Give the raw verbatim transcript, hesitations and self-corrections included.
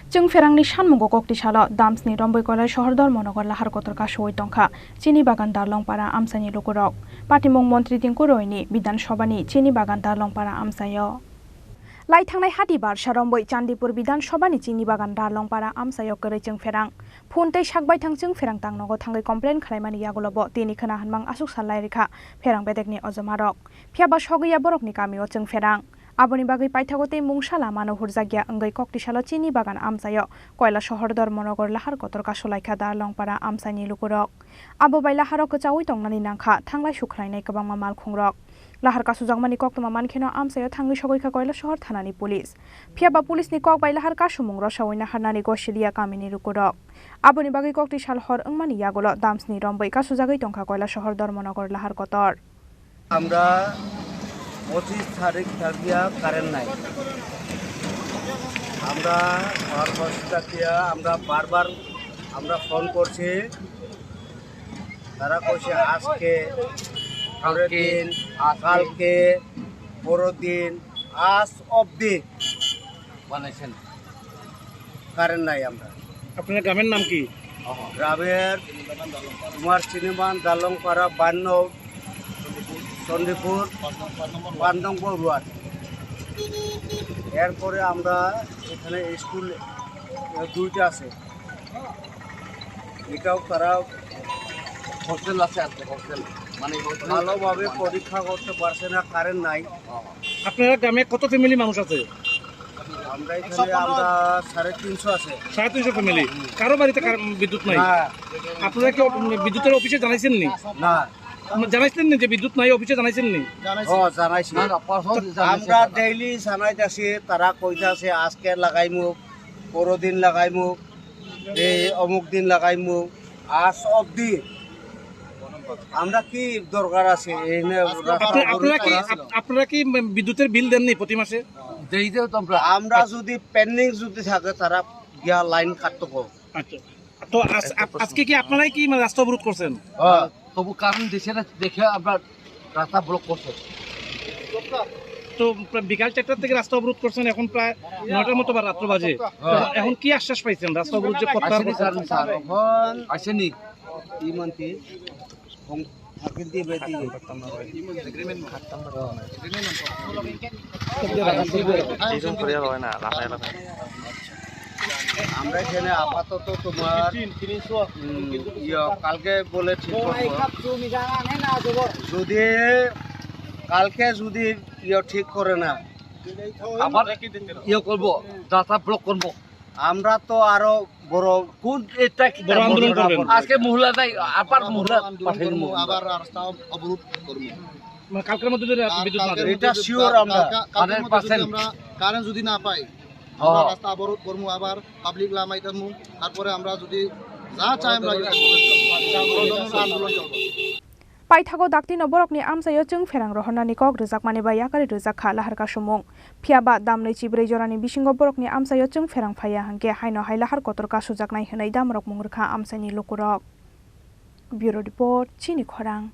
Chwngpherangni sanmungo koktwi salo Damsni Romboi Koilashahar Dharmanagar Lahar Kotor kasowi tongkha Chini Bagan Darlongpara amchaini lukurok. Patimung Montri Tinku Royni Bidhan Sabhani Chini Bagan Darlongpara amchaio. Lai thangnai hati barsa romboi Chandipur Bidhan Sabhani Chini Bagan Darlongpara amchaio kwrwi chwngpherang. Phone tei sak baithang chwngpherang tangnogo thangwi complain khlaimani yagulobo tini khwna hwnmang aswk sal lai rikha pherang bedekni ojomarok. Phiyaba sogwi ya borokni kamio chwngpherang. Aboni bagwi paithago tei mungsa lamano hurjakya wngwi koktwi salo Chini Bagan amchaio Koilashahar Dharmanagar Lahar Kotor kasulaikha Darlongpara amchaini lukurok. Abo bai laharo kwchaui tongnani nangkha thanglai sukhlainai kwbangma malkhungrok. Lahar kasujakmani koktwma mankheno amchaio thangwi sogwikha Koilashahar thanani police. Phiyaba police ni kok bai lahar kasumung rosaui naharnani gosiliya kamini lukurok. Aboni bagwi koktwi sal hor wngmani yagulo Damsni Romboi kasujagwi tongkha Koilashahar Dharmanagar Lahar Kotor. আমরা পঁচিশ তারিখ থাকিয়া কারেন্ট নাই। আমরা power house থাকিয়া আমরা বারবার আমরা ফোন করছি, তারা কইছে আজকে, পরের কালকে, দিন, আজকে। কালকে, পরের দিন, আজ অবধি বানাইছেন। কারেন্ট নাই আমরা। আপনার গ্রামের নাম কি? গ্রামের কুমার চিনিবান, দালংপাড়া বান্ন, চণ্ডীপুর, পাঁচ নম্বর ওয়ার্ড। এরপরে আমরা এখানে স্কুল, আহ, দুইটা আছে, এটাও তারা হোস্টেল আছে, আছে হোস্টেল, মানে হোস্টেল। ভালোভাবে পরীক্ষা করতে পারছে না, কারেন্ট নাই। আপনারা গ্রামে কত ফ্যামিলি মানুষ আছে? আমরা এখানে আমরা সাড়ে তিনশো আছে। সাড়ে তিনশো ফ্যামিলি। কারো বাড়িতে কার-, বিদ্যুৎ নাই? না। আপনারা কি অ-, বিদ্যুতের অফিসে জানাইছেন নি? না। আপনারা জানাইছেন নি যে বিদ্যুৎ নাই, অফিসে জানাইছেন নি? ও, জানাইছি। না, না, প্রশাসন জানাইছে আমরা তারা। ডেইলি জানাইতাছি, তারা কইতাছে আজকে লাগাইমু, পরদিন লাগাইমু, এই অমুক দিন লাগাইমু, আজ অবধি আমরা কি দরকার আছে? এই নিয়ে রাস্তা আপনি, আপনারা কি, অবরোধ করা? আপ-, আপনারা কি বিদ্যুতের বিল দেননি প্রতি মাসে? দেই দেও তো আমরা। আমরা যদি পেন্ডিং যদি থাকে, তারা গিয়া লাইন কাটতো কো। আচ্ছা, তো আজ-, আপ-, আজকে কি আপনারাই কি মানে রাস্তা অবরোধ করছেন? হ্যাঁ। তবু কারণ দেশে না দেখে আমরা রাস্তা ব্লক করছে। তো প্রায় বিকাল চারটা থেকে রাস্তা অবরোধ করছেন, এখন প্রায় নয়টার মতো বা রাত্র বাজে। হ্যাঁ। এখন কি আশ্বাস পাইছেন রাস্তা অবরোধ যে প্রত্যাহার আসেনি করছেন? স্যার, স্যার, এখন আসেনি। কি মানতে? হং-, হাকিম দিয়ে বেটি। আমরা এখানে আপাতত তোমার, উম, ইয়ে, কালকে বলে ঠিক করবো। যদি কালকে যদি ইয়ে ঠিক করে না, আবার ইয়ে করবো, রাস্তা ব্লক করবো। আমরা তো আরো বড় কোন এটা কি বড় আন্দোলন করবেন? আজকে মহিলা নাই, আবার মহিলা পাঠিয়ে দেবো। আবার রাস্তা অবরোধ করবো। মানে কালকের মধ্যে যদি বিদ্যুৎ না দেয়? এটা শিওর আমরা। কালকে, কালকের মধ্যে যদি আমরা কারেন্ট যদি না পাই, আমরা রাস্তা অবরোধ করবো, আবার পাবলিক লামাই থাকবো। তারপরে আমরা যদি যা চাই আমরা আন্দোলন চলবো। Paithago daktino borokni amchaio chwngpherang rohornani kok rwjakmani bai yakarwi rwjak kha lahar kasumung. Phiyaba damnwi chibrwi jorani bisingo borokni amchaio chwngpherang phaiya hwnkhe haino hai lahar kotor kasujaknai hwnwi damrok mung rwkha amchaini lukurok. Bureau Report, Chini Khorang.